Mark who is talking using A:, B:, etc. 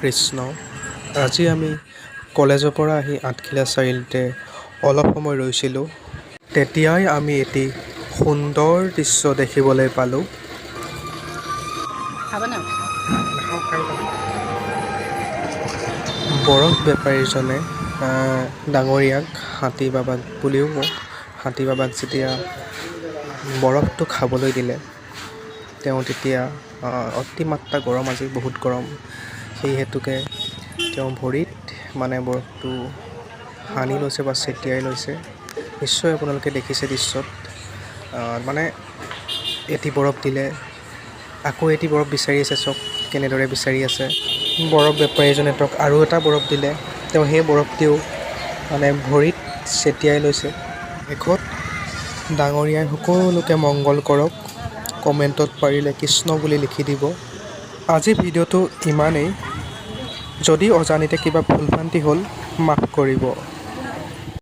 A: কৃষ্ণ। আজি আমি কলেজৰ পৰা আহি আঠখেলীয়া চাৰিআলিতে অলপ সময় ৰৈছিলোঁ। তেতিয়াই আমি এটি সুন্দৰ দৃশ্য দেখিবলৈ পালোঁ।
B: খাব না।
A: বৰফ বেপাৰীজনে ডাঙৰীয়াক, হাতী বাবাক বুলিও কওঁ, হাতী বাবাক যেতিয়া বৰফটো খাবলৈ দিলে, তেওঁ তেতিয়া, অতিমাত্ৰা গৰম, আজি বহুত গৰম, সেই হেতুকে তেওঁ ভৰিত মানে বৰফটো সানি লৈছে বা ছটিয়াই লৈছে। নিশ্চয় আপোনালোকে দেখিছে দৃশ্যত। মানে এটি বৰফ দিলে, আকৌ এটি বৰফ বিচাৰি আছে। চাওক কেনেদৰে বিচাৰি আছে। বৰফ বেপাৰীজনে তেওঁক আৰু এটা বৰফ দিলে, তেওঁ সেই বৰফটিও মানে ভৰিত ছটিয়াই লৈছে। শেষত ডাঙৰীয়াই সকলোকে মংগল কৰক। কমেণ্টত পাৰিলে কৃষ্ণ বুলি লিখি দিব। আজি ভিডিঅ'টো ইমানেই। যদি অজানিতে কিবা ভুল ভ্ৰান্তি হ'ল, মাফ কৰিব।